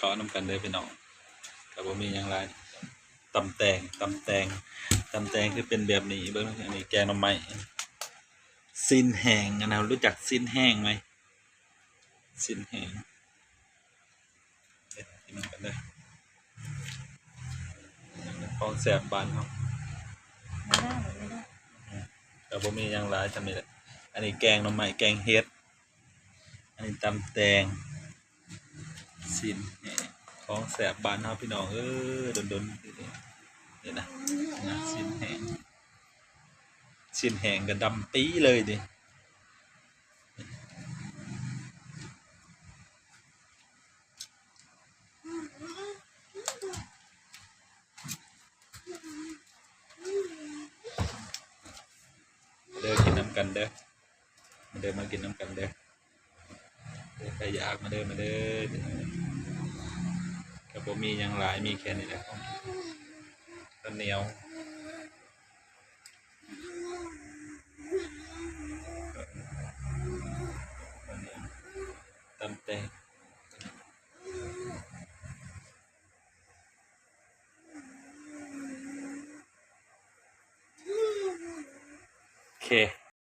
ເຂົ້ານຳກັນເດີພີ່ນ້ອງ ກໍບໍ່ມີຫຍັງຫຼາຍ. ຕຳແຕງ ຕຳແຕງ ຕຳແຕງຄືເປັນແບບນີ້ ເບິ່ງ ອັນນີ້ແກງໜໍ່ໄມ້ ຊີ້ນແຫ້ງ ອັນນັ້ນ ຮູ້ຈັກຊີ້ນແຫ້ງໄໝ? ຊີ້ນແຫ້ງ ເຮັດກິນນຳກັນເດີ ຂອງແຊບບ້ານເຮົາ ກໍບໍ່ມີຫຍັງຫຼາຍ ສ່ຳນີ້ແຫຼະ. ອັນນີ້ແກງໜໍ່ໄມ້ ແກງເຫັດ ອັນນີ້ຕຳແຕງ ຊີ້ນແຫ້ງ ຂອງແຊບບ້ານເຮົາພີ່ນ້ອງເອີຍ ດົນໆ ນີ້ນະ ຊີ້ນແຫ້ງ ຊີ້ນແຫ້ງກໍດຳປີ້ເລີຍນີ້. ເດີ ກິນນຳກັນເດີ ມາເດີ ມາກິນນຳກັນເດີ ໃຜຢາກມາເດີ ມາເດີ ກໍບໍ່ມີຫຍັງຫຼາຍ ມີແຄ່ນີ້ແຫຼະ ເຂົ້າໜຽວ ຕຳແຕງ ໂອເຄ